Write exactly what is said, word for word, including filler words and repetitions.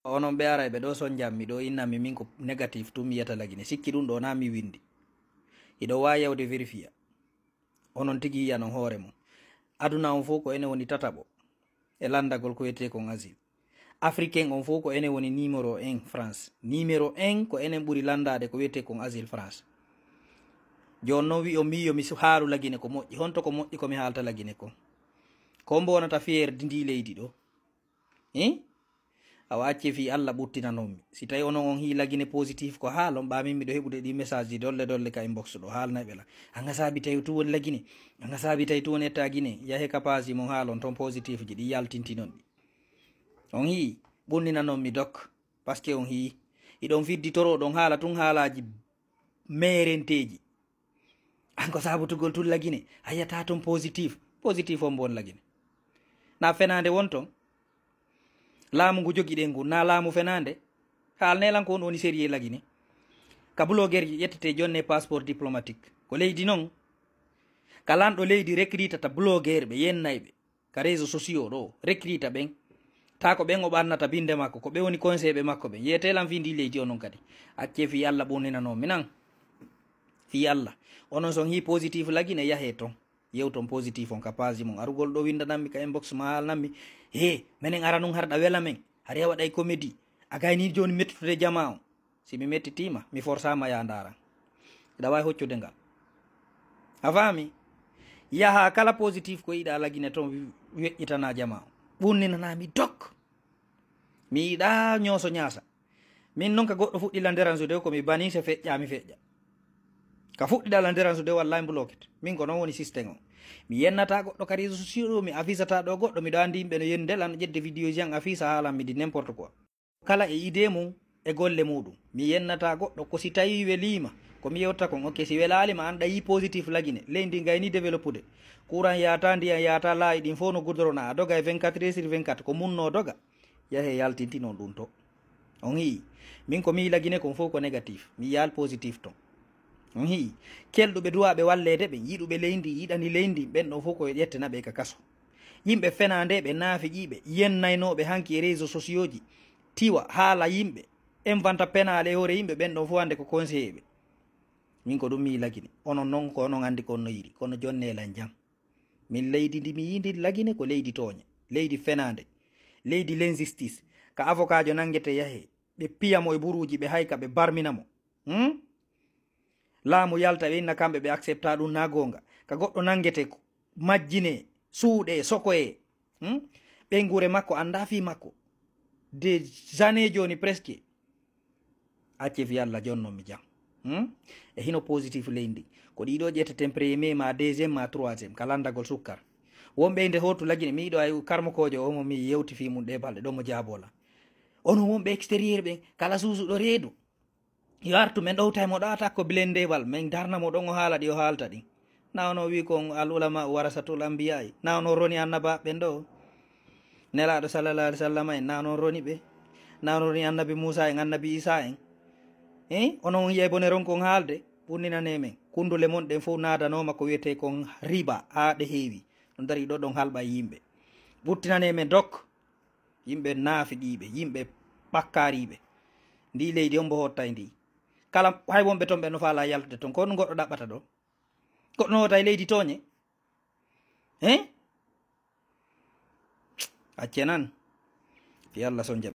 Onon ɓe arayɓe ɗo sonjammi ɗo innammi min ko négatif tun mi yiyata Lagine. Sikki ɗum ɗo na mi windi. Hiɗo wawi yawde vérifier. Onon tigi yiyanon hoore mon. Aduna on fof ko enen woni tataɓo e lanndagol ko wiyetee kon asile. Africain on fof ko enen woni numéro un France. Numéro un ko enen ɓuri lanndaade ko wiyetee kon asile France. Jooni noon wi'on mi yo mi haalu Lagine ko moƴƴi. Honto ko moƴƴi ko mi haalta Lagine kon? Ko mbo wonata fier di ndi leydi ɗo? Hin? Awa acce fii Alla ɓuttinanonmi. Si tawi onon on hii Lagine positif ko haalon, ɓa min miɗo heɓude ɗi message ji dolle dolle ka inbox ɗo, haalnay ɓe la. Anga saabi tawi tu woni Lagine, anga saabi tawi tu woni etta Gine, yahe ka page mon haalon ton positif ji ɗi yaltintinon ɗi. On hii, ɓunninanonmi dok, parce que on hii, iɗon fidditoro ɗon haala tun haalaaji meerenteeji. An ko saabutugol tun Lagine, a yiyata ton positif. Positif on mbo won Lagine. Na fenaande won ton. Laamu ngu jogiɗen ngu, na laamu fenaande. Haalne lan ko on woni sérieux Lagine. Ka blogueur ji ƴettete jonne passeport diplomatique. Ko leydi non. Ka lanɗo leydi recrutata blogueur ɓe yennay ɓe. Ka réseaux sociaux ɗo, recruta ɓen. Ta ko ɓen o ɓannata binde makko, ko ɓe woni conseil ɓe makko ɓen. Yiyete lan fii ndi leydi onon kadi. Acce fii Alla ɓunninanoo mi nan. Fii Alla. Onon son hii positif Lagine yahe ton. Yewton positif on ka page mon. Arugol ɗo windanammi ka inbox ma haalnammi. He, menen ara nun harɗa wela men. Hari a waɗay comédie. A gayni jooni mettude jama on. Si mi mettitiima, mi forsaama ya ndaaran. Hiɗa waawi hoccude ngal. A faami? Yaha kala positif ko yiɗa Lagine ton we-, weƴƴitana jama on. Ɓunninanaa mi dok. Mi yiɗa ñooso ñaasa. Min non ka goɗɗo fuɗɗi la nderansude ko mi bani se feƴƴa mi feƴƴa. Ka fuɗɗiɗa la nderansude wallahi mbuloket. Min ko non woni système on. Mi yennata goɗɗo ka réseaux sociaux ɗo, mi afisata ɗo goɗɗo, miɗo andi yimɓe no yennude lan ƴedde vidéo ji an afisa haalan mi di n'importe quoi. Kala e idée mum e golle muɗum. Mi yennata goɗɗo ko si tawi weliima, ko mi yewta kon, ok, si welaali ma an ɗayi positif Lagine, leydi ndi gayni développude. Courant yaata, ndiyan yaata, laayi ɗin fof no gudrona, a doga e vingt-quatre heures sur vingt-quatre, ko munno doga. Yahe yaltintinon ɗum to. On hii, min ko mi Lagine kon fof ko négatif, mi yaal positif ton. On hii, kelɗuɓe duwaaɓe walleede ɓen, yiɗuɓe leydi, yiɗani leydi, ɓen ɗon fof ko ƴettena ɓe ka kaso. Yimɓe fenaande ɓe, naafiqiiɓe, yennaynooɓe hanki e réseaux sociaux ji, tiwa, haala yimɓe, inventa penaale e hoore yimɓe, ɓen ɗon fof hannde ko conseiller ɓe. Min ko ɗum mi Lagine. Onon non ko onon anndi ko on no yiɗi, kono jonne lan jam. Min leydi ndi mi yii ndi Lagine ko leydi tooñe, leydi fenaande, leydi l'injustice. Ka avocat jo nanngete yahe, ɓe piya mo e buruuji, ɓe hayka, ɓe barmina mo. Hmm? Laamu yalta ɓe inna kamɓe ɓe accepta ɗum na goonga. Ka goɗɗo nanngete ko majjine, suuɗe, sokoye. Hmm? Ɓeynguure makko annda fii makko. Des années jooni presque. Acce fii Alla jonnon mi jam. Hmm? E hino positif leydi ndi. Ko ɗiɗo ƴetteten premier ma deuxième ma troisième ka lanndagol sukkar. Wonɓe inde hotu Lagine mi yiɗo ay karmokoojo o mo mi yewti fii mum ɗe balɗe ɗo mo jaabola. Onon wonɓe extérieur ɓen kala suusuɗo reedu. Yo artu men ɗowtay mo ɗo attaque ko blindé bal men darna mo ɗon o haala ɗi o haalta ɗin. Na ono wi kon al ulama warasatul anbiya. Na ono roni annaba ɓen ɗo. Nelaaɗo sallallahu alaihi wasallam en na ono roni ɓe. Na ono roni annabi Musa en, annabi Isa en. Eh, onon yiyay bone ron kon haalde, ɓunninane men. Kundule mon ɗen fof naadanoma ko wiyetee kon riba, haa ɗe heewi. Ɗum dari ɗo ɗon halɓa e yimɓe. Ɓuttinane men dok. Yimɓe naafiqiiɓe, yimɓe ɓakkaariiɓe. Ndi leydi on mbo hottay ndi. Kala hay wonɓe ton ɓe no faala yaltude ton. Ko honɗum goɗɗo ɗaɓɓata ɗo? Goɗɗo no hottay leydi tooñe? He? Acce nan. Fii Alla son jam.